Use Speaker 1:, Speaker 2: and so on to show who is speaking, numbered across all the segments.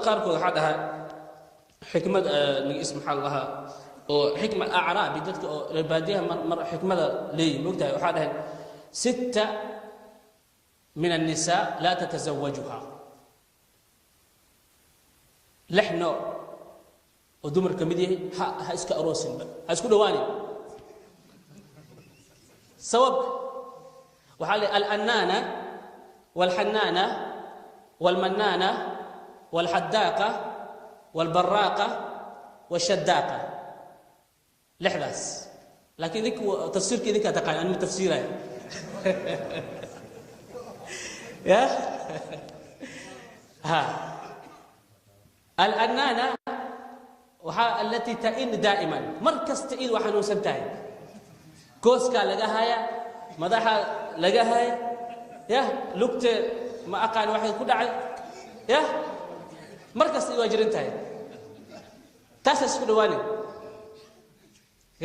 Speaker 1: Qaarkood waxaa dhahaa xikmad is maxaa la dhahaa oo xikma acraabi, dadka oo reer baadiyaha mar xikmada leeyihin, mogtahay? Waxaa dhaheen sitta min annisaa laa tatazawajuha, lix nooc oo dumar ka mid yahay ha iska aroosinba, ha isku dhawaanin. Sababka waxaa la alanaana walxanaana walmanaana walxadaaqa walbaraaqa washadaaqa, lixdaas. Laakiin idinku tafsiirka idinkaa taqaan, anima tafsiiraya ya ha. Alanaana waxaa alatii ta'in daa'iman, mar kasta id waa xanuunsan tahay, kooskaa laga haya, madaxa laga haya, yah, lugte ma aqaan waxay ku dhacay, yah, mar kasta id waa jiran tahay, taasa isku dhawaanin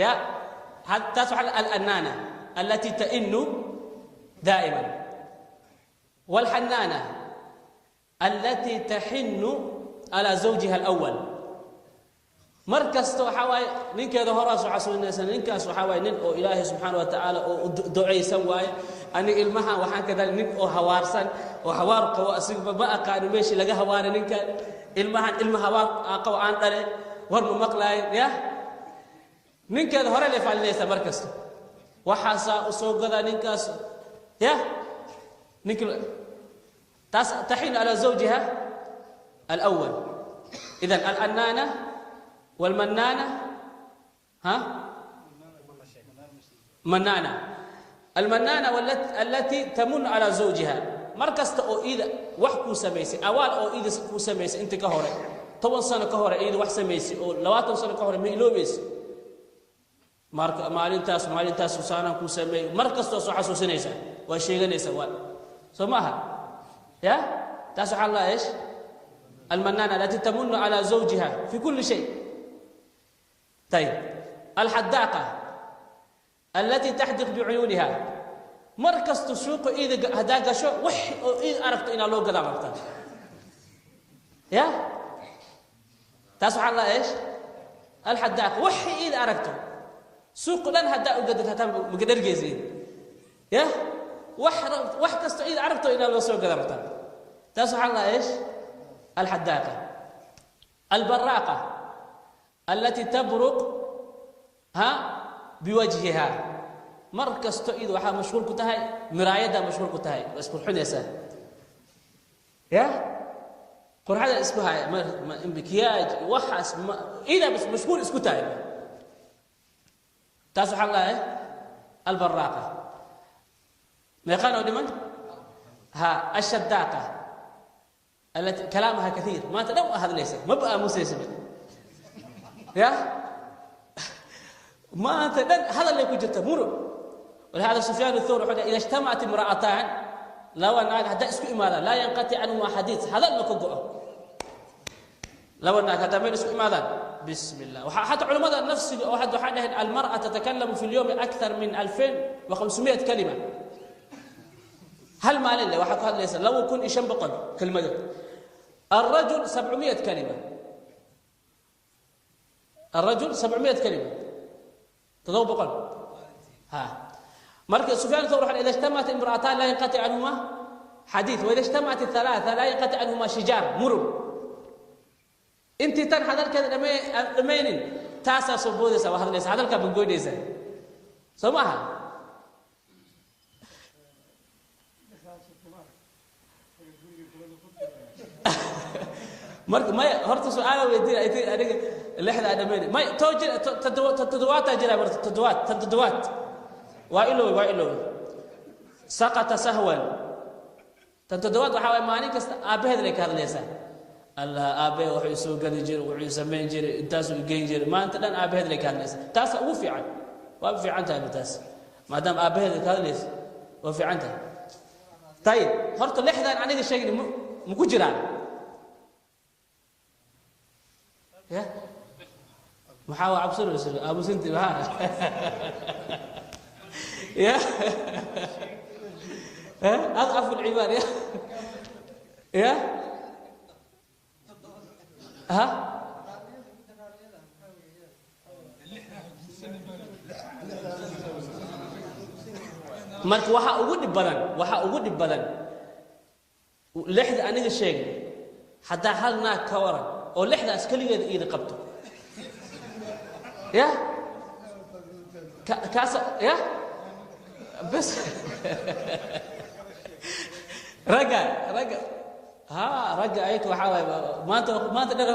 Speaker 1: ya. Taas waxaa alanaana alatii ta'inu daa'iman. Walxanaana alatii taxinu calaa zawjiha alawal, mar kasta waxaa waaye ninkeeda horaas xasuusinaysa, ninkaas waxaa waaye nin oo Ilaahay subxaana wa tacaala oo ducaysan waaye, ani ilmahan waxaan ka dhalay nin oo hawaarsan oo hawaar qabo, asigaba ma aqaano meeshii laga hawaaray ninkan, ilmahan ilma hawaar qabo aan dhale, war ma maqlaayo ya. Ninkeeda hore lay faalinaysaa mar kasta, waxaasaa u soo gadaa ninkaas ya, ninki taas taxinu calaa zawjiha alawal. Idan alanaana walmanaana ha manaana almanaana alatii tamun calaa zawjiha, mar kasta oo iida wax kuu samaysay, awaal oo iida kuu samaysay inta ka hore, 10 sano ka hore iida wax samaysay oo 20 sano ka hore, ma iloobaysa. Marka maalintaas maalintaas saanaan kuu sameeyey, mar kastoo soo xasuusinaysaa, waa sheeganaysaa, waa soo ma aha ya. Taas waxaa la eesh almanaana alatii tamunu calaa zawjiha fi kulli shay. Ayib, alxadaaqa alatii taxdiq bicuyuuniha, mar kasta suuqa iida haddaa gasho wax oo iid aragto inaa loo gadaa rabtaa ya, taas waxaa la eesh alxadaaqa, waxi iid aragto suuqu dhan haddaa u gadad hataa magadhargeysa ya, wax kasta iid aragto inaa loo soo gada rabtaa, taas waxaa la eesh alxadaaqa. Albaraaqa alatii tabruq ha biwajhiha, mar kasto id waxaa mashhuul ku tahay miraayaddaa mashhuul ku tahay, waa isqurxinaysaa ya, qurxada isku haya, makiyaaj waxaas idaa mashhuul isku tahay, taas waxaa lahay albaraaqa. Meeqaan oo dhiman ha? Ashadaaqa alati kalaamaha kaiir, maanta dhan waa hadlaysa, maba aamusaysa ya, maanta dhan hadallay ku jirta murug. Walihada Sufyaan Athawri wuxuu dhahay ida ijtamacat imra'ataan, laba naag haddaa isku imaadaan, laa yanqati canhuma xadiid, hadal ma ka go'o. Laba naag haddaa meel isku imaadaan, bismi illah. Waxaa xataa culimmada nafsiga oo hadda waxaa dhaheen almar'a tatakalamu fi lyawmi akthar min 2500 kalima, hal maalin le waxaa ku hadlaysa 2500 kelmadood, alrajul 700 kalima, alrajul 700 kalima, 700 ha. Marka Sufyaan Thawri wuxuu ida ijtamacat imra'atan laa yanqati canhuma xadiid, wa ida ijtamacat halaatha laa yanqati canhuma shijaar, murug. Intii tan hadalkeeda dhammaynin taasaa soo boodaysa, waa hadlaysa, hadalkaa bangoynaysa, soo ma aha? Marka maya, horta su-aala weydiina intii aniga lixda aan dhammaynin, may too jira, toddobaataa jira. Marka toddobaad, tan toddobaad waa ilowey, waa ilowey, saqata sahwan. Tan toddobaad waxaa waay maalin kasta aabbaheed lay ka hadlaysaa, allah aabbahe wuxuu isoo gadi jiray, wuxuu samayn jiray, intaasuu geyn jiray, maanta dhan aabbaheed lay ka hadlaysaa. Taasa ugu fiican, waa fiican tahay taas, maadaama aabbaheed ka hadlaysa waa fiican tahay. Ayib, horta lixdan aniga sheegni maku jiraan ya? Maxaa waa cabsanaysa aamusinti maxaa ya? Adcafu lcibaad ya ya. Ha, marka waxaa ugu dhib badan, waxaa ugu dhib badan lixda aniga sheegay. Haddaa hal naag ka waran oo lixdaas keligeeda iida qabto, ya kaas ya bes. Ragga, ragga, ha, ragga ayaka waxaa waaye maanta, maanta dhan.